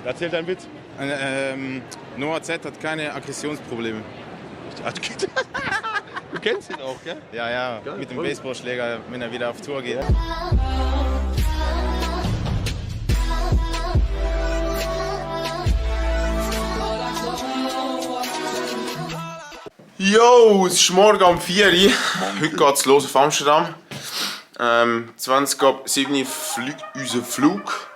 Erzähl deinen Witz. Noah Z hat keine Aggressionsprobleme. Du kennst ihn auch, gell? Ja, ja, Geil, mit dem voll. Baseballschläger, wenn er wieder auf Tour geht. Yo, es ist morgen um 4 Uhr. Heute geht es los auf Amsterdam. 20 ab 7 Uhr fliegt unser Flug.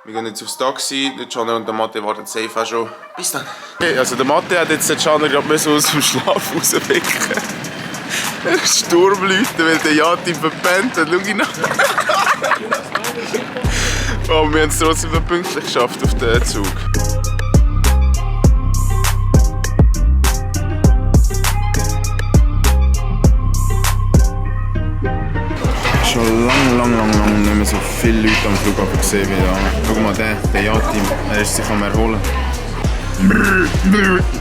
Wir gehen jetzt aufs Taxi. Der Caner und der Mathe warten safe auch schon. Bis dann. Okay, also der Mathe hat jetzt den Caner gerade aus dem Schlaf rauswecken. Sturmleute, weil der Jati verpennt hat. Schau ihn an. Oh, wir haben es trotzdem noch pünktlich geschafft auf den Zug. Schon lang nicht mehr so viele Leute am Flughafen gesehen wie da. Schau mal, der Jati, er ist sich am Erholen.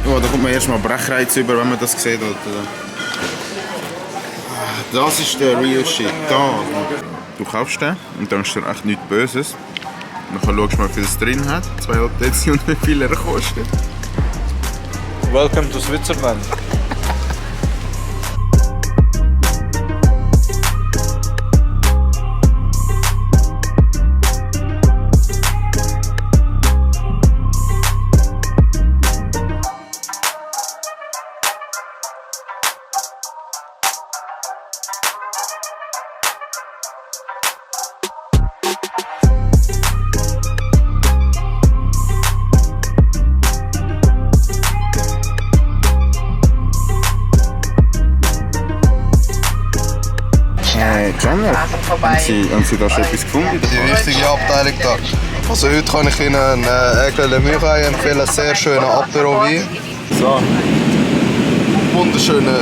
Oh, da kommt man erstmal Brechreiz über, wenn man das sieht. Das ist der real shit. Da. Du kaufst den und dann ist er echt nichts Böses. Dann schaust du mal, wie viel es drin hat. 2 Hotels und wie viel er kostet. Welcome to Switzerland. Caner, haben Sie da schon etwas gefunden? Die richtige Abteilung da. Also heute kann ich Ihnen einen Aigle Le Murray empfehlen, einen sehr schönen Apero-Wein. So. Wunderschönen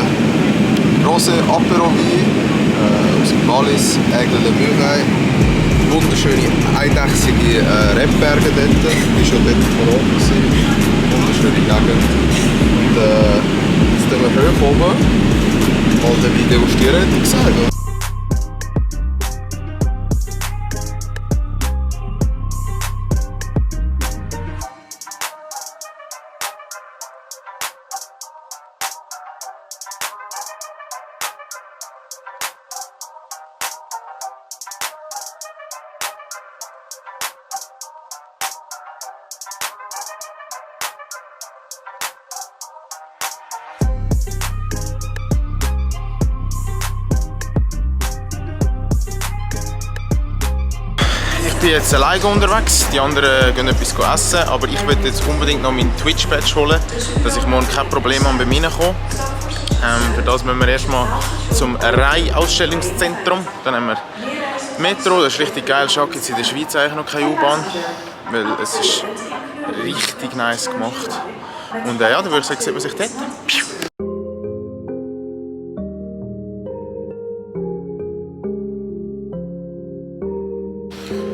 Rosé Apero-Wein aus dem Wallis, Aigle Le Murray. Wunderschöne eidechsige Rebberge dort, die schon dort vor Ort waren. Wunderschöne Gegend. Und jetzt gehen wir hoch oben, mal den Wein degustieren, hätte ich gesagt. Ich bin jetzt alleine unterwegs, die anderen gehen etwas essen, aber ich will jetzt unbedingt noch meinen Twitch-Badge holen, dass ich morgen kein Problem habe beim Reinkommen. Für das müssen wir erstmal zum Rai-Ausstellungszentrum, dann haben wir Metro, das ist richtig geil, schon gibt es in der Schweiz eigentlich noch keine U-Bahn, weil es ist richtig nice gemacht. Und ja, dann würde ich sagen, sieht man sich dort.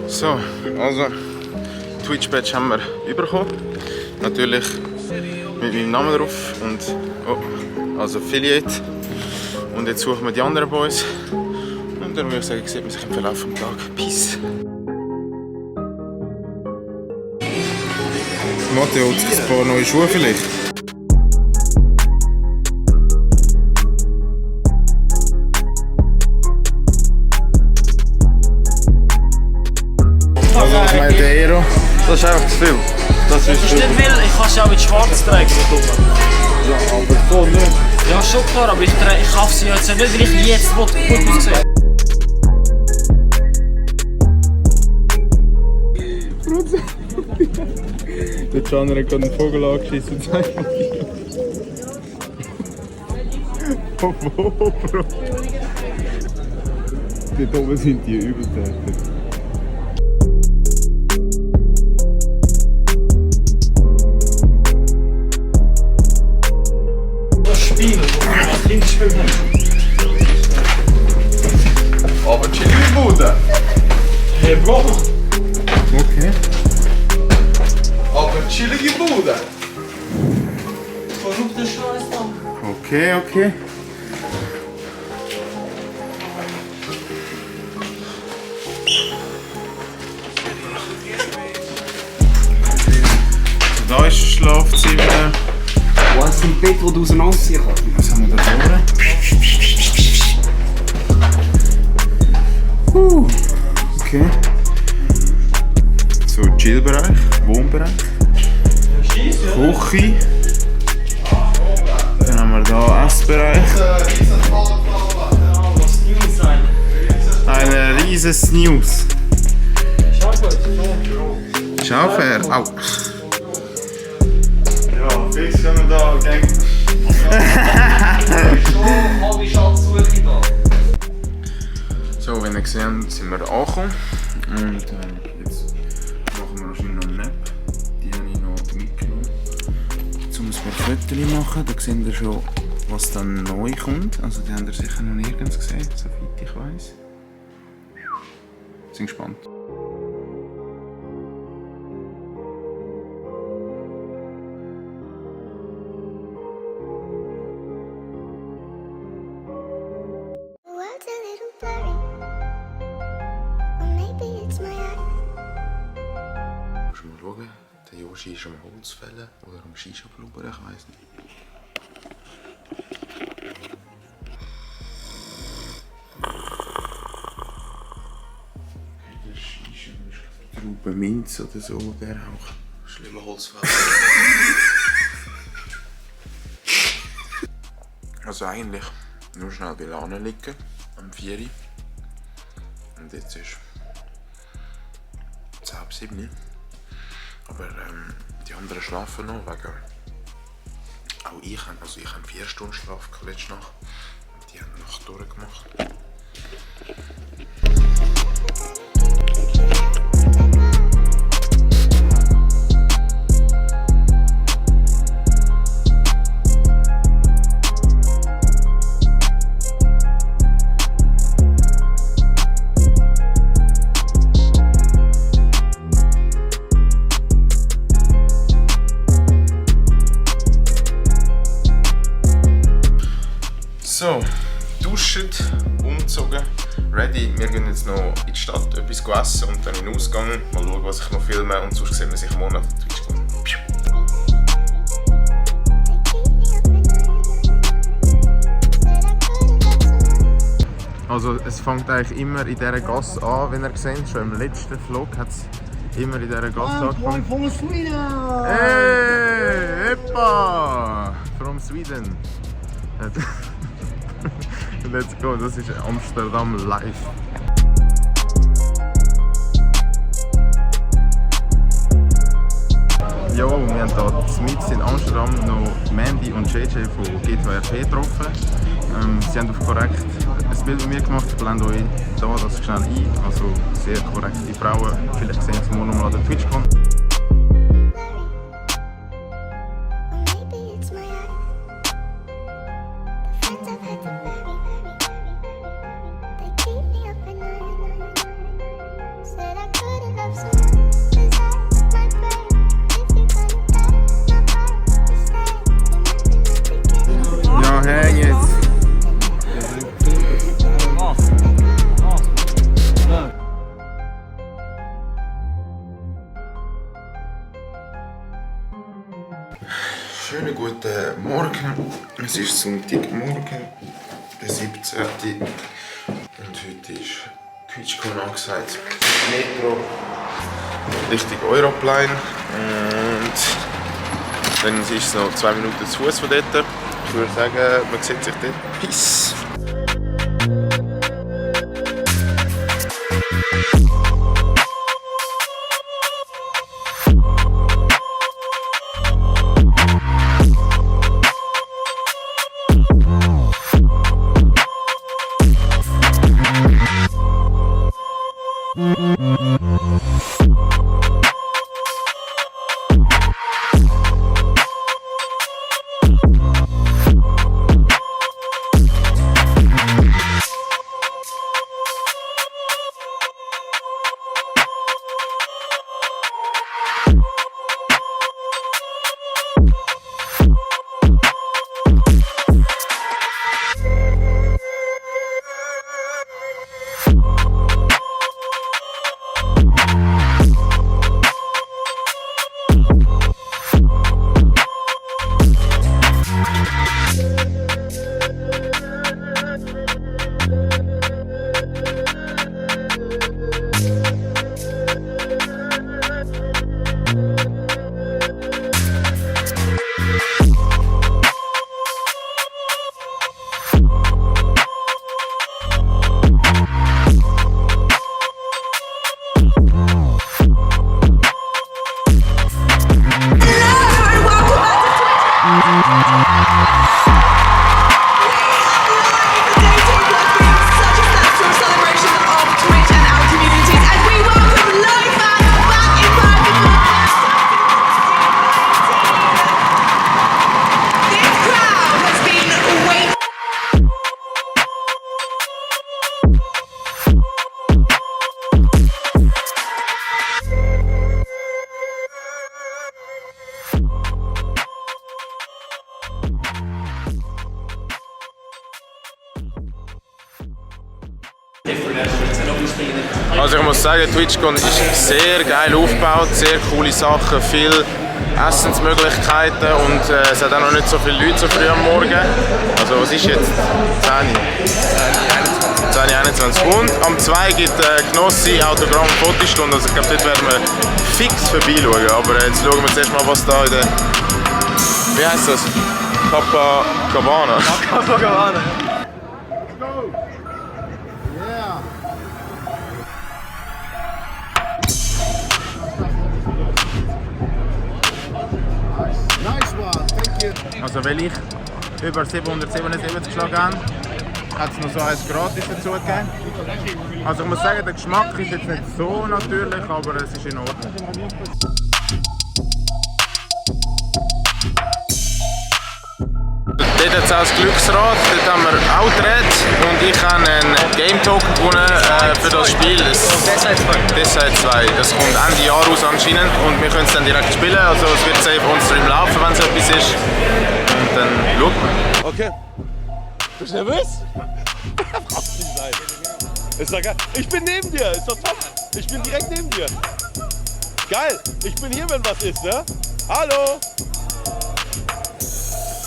So, also Twitch-Badge haben wir bekommen. Natürlich mit meinem Namen drauf und also Affiliate. Und jetzt suchen wir die anderen Boys. Und dann würde ich sagen, sieht man sich im Verlauf des Tages. Peace! Matteo, hat sich ein paar neue Schuhe vielleicht? Also was meint der Aero? Das ist einfach zu viel. Das ist nicht will, ich kann es ja auch mit schwarz tragen. Ja, aber so nicht. Ja, schon klar, aber ich kaufe sie jetzt nicht, weil ich jetzt gut aussehen. Der Caner hat gerade einen Vogel angeschissen. Zeig mal hier. Wo, Bro? Dort oben sind die Übeltäter. Spiel, wo wir Kind spielen. Aber chillige Bude. Hey Bro. Okay. Aber chillige Bude. Versuch den Scheiß an. Okay. Schlafzimmer. Wo hast du ein Bett, wo du auseinanderziehen kannst? Was haben wir da vorne? Okay. So, Chillbereich, Wohnbereich. Küche. Dann haben wir hier Essbereich. Eine riesen Snooze. Schaufair. Au. Ja, fix können wir da, gang. So, wie ihr seht, sind wir angekommen. Und jetzt machen wir wahrscheinlich noch einen Nap. Die habe ich noch mitgenommen. Jetzt muss man Fotos machen. Da seht ihr schon, was dann neu kommt. Also die habt ihr sicher noch nirgends gesehen, soweit ich weiss. Sind gespannt. World's a little blurry, or maybe it's my eye. Musst du mal schauen, der Joshi ist am Holzfällen oder am Shisha blubbern, ich weiss nicht. Der Shisha ist Traube Minz oder so, der auch. Schlimmer Holzfäller. Also eigentlich nur schnell bei Lane liegen, am 4 Uhr. Und jetzt ist es 6:30. Aber die anderen schlafen noch, wegen... Auch ich habe 4 Stunden Schlaf letzte Nacht. Und die haben die Nacht durchgemacht. So, duschen, umgezogen, ready. Wir gehen jetzt noch in die Stadt etwas essen und dann in den Ausgang. Mal schauen, was ich noch filme und sonst sehen wir sich morgen auf Twitch. Also es fängt eigentlich immer in dieser Gasse an, wenn ihr seht. Schon im letzten Vlog hat es immer in dieser Gasse angefangen. From Sweden! Hey, Eppa! From Sweden. Let's go, das ist Amsterdam live. Jo, wir haben hier mit in Amsterdam noch Mandy und JJ von G2RP getroffen. Sie haben auf korrekt ein Bild mit mir gemacht. Ich blende euch da das schnell ein. Also sehr korrekte Frauen. Vielleicht sehen Sie morgen nochmal an der Twitch-Con. Ja, häng jetzt! Schönen guten Morgen. Es ist Sonntagmorgen, der 17. Und heute ist TwitchCon angesagt. Metro Richtung Europlein. Und dann ist es noch 2 Minuten zu Fuß von dort. Ich würde sagen, man sieht sich dort. Peace! Also ich muss sagen, TwitchCon ist sehr geil aufgebaut, sehr coole Sachen, viele Essensmöglichkeiten und es hat auch noch nicht so viele Leute so früh am Morgen. Also was ist jetzt? 10:21 und am 2 gibt Knossi Autogramm- und Fotostunde, also ich glaube dort werden wir fix vorbeischauen, aber jetzt schauen wir zuerst mal, was da in der... Wie heisst das? Copacabana. Copacabana. Also weil ich über 777 geschlagen habe, hat es noch so eins gratis dazu gegeben. Also ich muss sagen, der Geschmack ist jetzt nicht so natürlich, aber es ist in Ordnung. Dort hat es auch das Glücksrad, dort haben wir auch gedreht und ich habe einen Game Token gewonnen für das Spiel. Deshalb 2. Das kommt Ende Jahr raus anscheinend und wir können es dann direkt spielen. Also es wird safe on Stream laufen, wenn es etwas ist. Und dann schaut man. Okay. Bist du nervös? Brauchst nicht sein. Ist doch geil. Ich bin neben dir, ist doch top. Ich bin direkt neben dir. Geil. Ich bin hier, wenn was ist, ne? Hallo.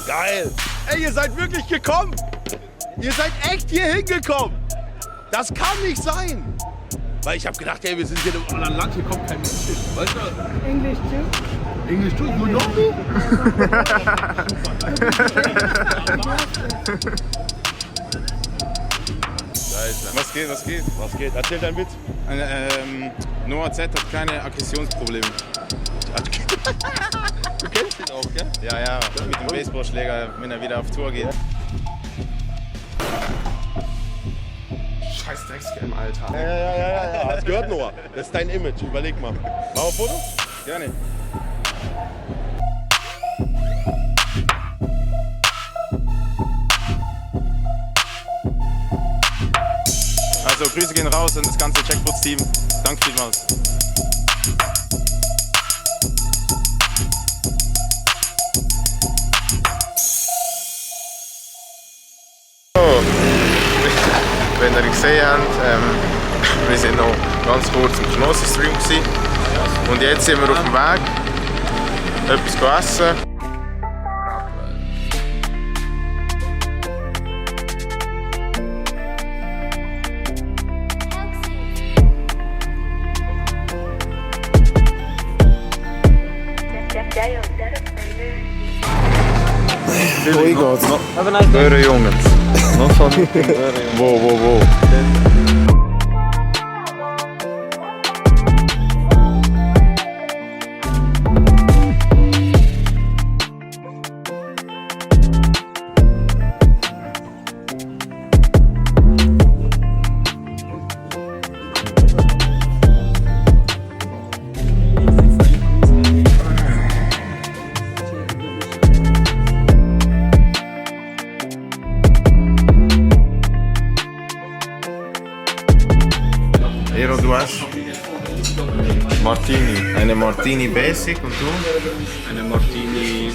Geil. Ey, ihr seid wirklich gekommen. Ihr seid echt hier hingekommen. Das kann nicht sein. Weil ich habe gedacht, ey, wir sind hier in einem anderen Land, hier kommt kein Mensch hin. Weißt du? English too? English too? You know me? Was geht, was geht? Was geht? Erzähl deinen Witz. Noah Z hat keine Aggressionsprobleme. Du kennst ihn auch, gell? Ja, ja, mit dem Baseballschläger, wenn er wieder auf Tour geht. Scheiß Dreckscam, Alter. Ja. Das gehört Noah. Das ist dein Image. Überleg mal. Machen wir ein Foto? Gerne. Also Grüße gehen raus an das ganze Checkpoints-Team. Danke vielmals. Wenn ihr gesehen habt, wir sind noch ganz kurz im Knossi-Stream gewesen. Und jetzt sind wir auf dem Weg, etwas essen. Wie geht's? Eure Jungs. Noch von Wo? Ero, du hast Martini. eine Martini Basic und du? Eine Martini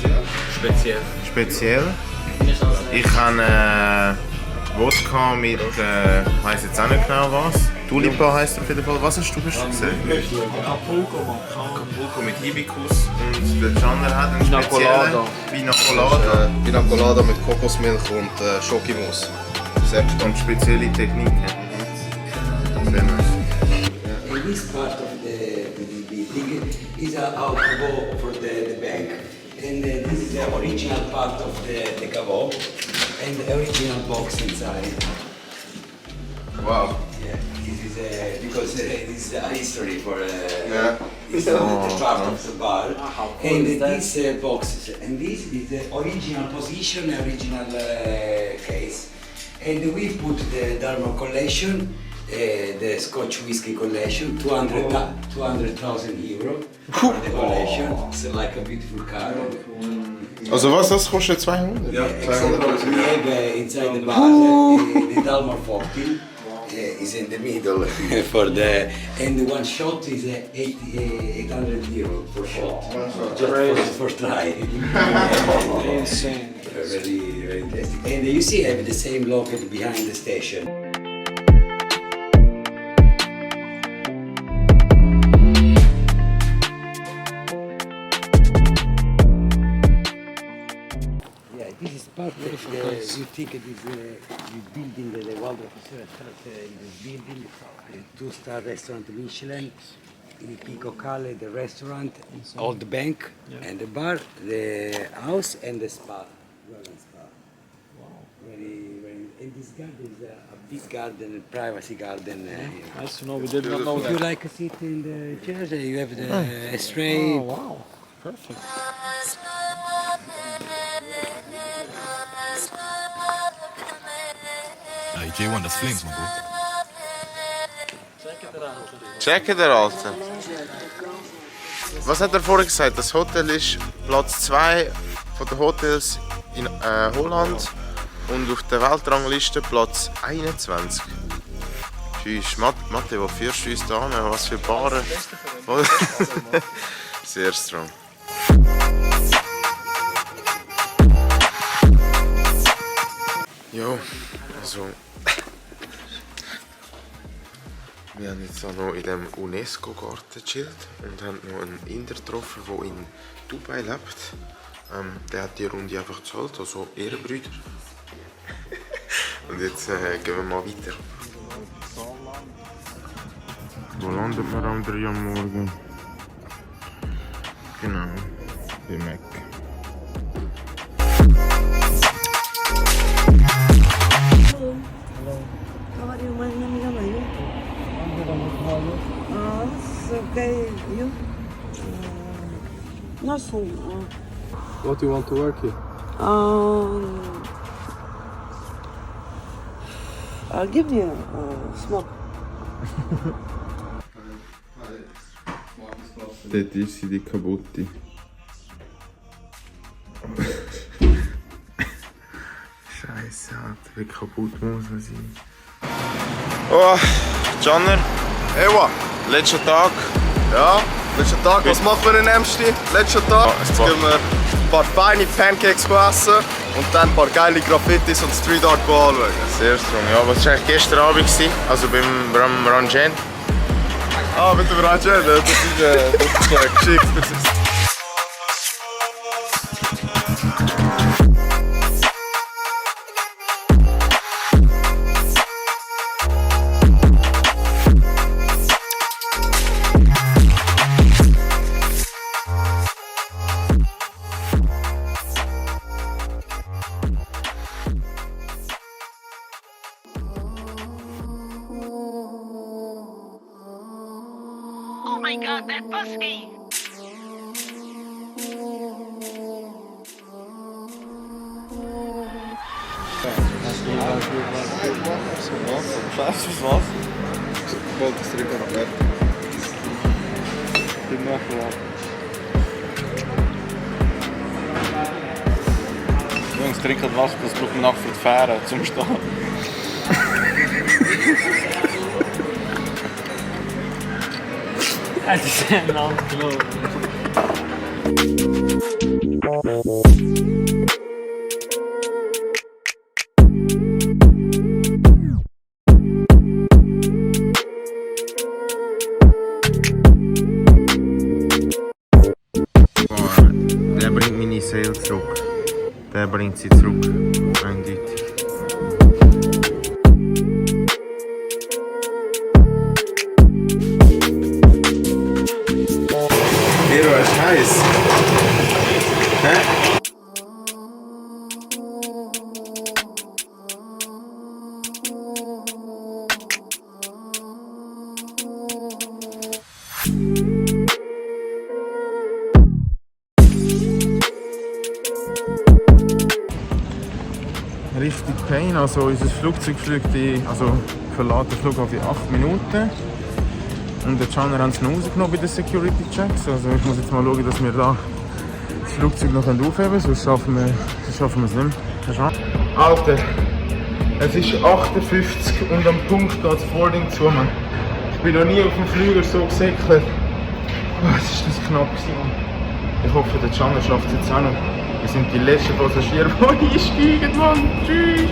speziell. Speziell. Ich habe Wodka mit, ich weiss jetzt auch nicht genau was. Tulipa heisst auf jeden Fall. Was hast du gesagt? Acapulco mit Hibiskus und der Chandler hat einen speziellen Pina Colada. Pina Colada mit Kokosmilch und Schokimus. Selbst Und spezielle Techniken. Sehr nice. This part of the thing is our caveau for the bank. And this is the original part of the caveau and the original box inside. Wow. Yeah, this is because this is a history for Yeah. It's the part of the bar. And these boxes, and this is the original position, original case. And we put the Dalmor collection, the Scotch whiskey collection, 200,000 euro for the collection. It's like a beautiful car. Also was, das kostet 200? Ja, We 200'000. have inside the bar the Dalmor 14 is in the middle for the, and one shot is 800 euro per shot. For try. Insane. Very, very tasty. And you see, I have the same locket behind the station. Yeah, this is part of the, you think it is the building, the Waldorf in this building, the 2-star restaurant Michelin, in Pico Calle, the restaurant, old bank, and the bar, the house, and the spa. Wellness spa. Wow. Very, very, and this garden is a big garden, a privacy garden. Nice to know, we did not know If you that. like to sit in the chairs, you have the ashtray. Oh, wow. Perfect. Hey, J1, das Flames, man, Bro. Checken der Alte. Was hat er vorher gesagt? Das Hotel ist Platz 2 von den Hotels in Holland und auf der Weltrangliste Platz 21. Tschüss, Mathe, wo führst du uns da hin? Was für Paare? Sehr strong. Jo, also wir haben jetzt auch noch in dem UNESCO-Garten gechillt und haben noch einen Inder getroffen, der in Dubai lebt. Der hat die Runde einfach gezahlt, also Ehrenbrüder. Und jetzt gehen wir mal weiter. Wo landet man am 3 am Morgen? Genau, bei Mac. How are you? My name is Amayu. It's okay. You? Nothing. What do you want to work here? I'll give you a smoke. Dort ist sie, die kaputte. Scheiße, Alter, wie kaputt muss man sein. Oh, Janner, Ewa, letzter Tag. ja, letzter Tag. Was machen wir in Emsti? Letzter Tag. Jetzt gehen wir ein paar feine Pancakes essen und dann ein paar geile Graffitis und Street Art anschauen. Sehr strong. Ja, was war eigentlich gestern Abend? Gewesen? Also beim Ranjan? Ah, mit dem Rajan, das ist geschickt. Oh my god, that pussy! Was? Ich wollte das Trinken noch mehr. Ich bin nachgeladen. Jungs, trinken Wasser, das braucht man nachher für die Fähre zum Stehen. Es ist ein Landklo. Der bringt meine Seele zurück. Der bringt sie zurück. Eindeutig. Hero ist heiß. Hä? richtig Pain. Also unser Flugzeug fliegt verlässt den Flughafen in 8 Minuten. Und der Channel haben es noch rausgenommen bei den Security Checks. Also ich muss jetzt mal schauen, dass wir da das Flugzeug noch aufheben können, sonst schaffen wir es nicht mehr. Alter, es ist 58 und am Punkt geht das Boarding zu. Man. Ich bin noch nie auf dem Flüger so gesäckelt. Was ist das knapp gewesen? Ich hoffe, der Channel schafft es jetzt auch noch. Wir sind die letzten Passagiere, die einsteigen, Mann. Tschüss!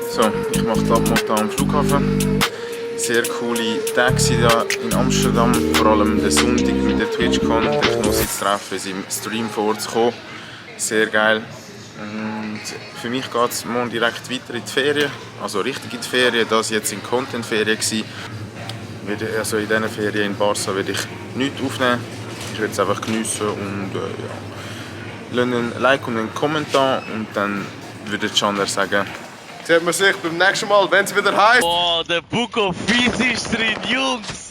So, ich mache die Abmod am Flughafen. Sehr coole Tage hier in Amsterdam, vor allem den Sonntag mit der TwitchCon. Ich muss jetzt treffen, im Stream vor Ort zu kommen. Sehr geil. Und für mich geht es morgen direkt weiter in die Ferien, also richtig in die Ferien. Das war jetzt in Content-Ferien. Also in diesen Ferien in Barca werde ich nichts aufnehmen. Ich werde es einfach geniessen und ja. Lasst einen Like und einen Kommentar und dann würde Chandler sagen, sieht man sich beim nächsten Mal, wenn es wieder heißt. Oh, der Book of Fees ist drin, Jungs!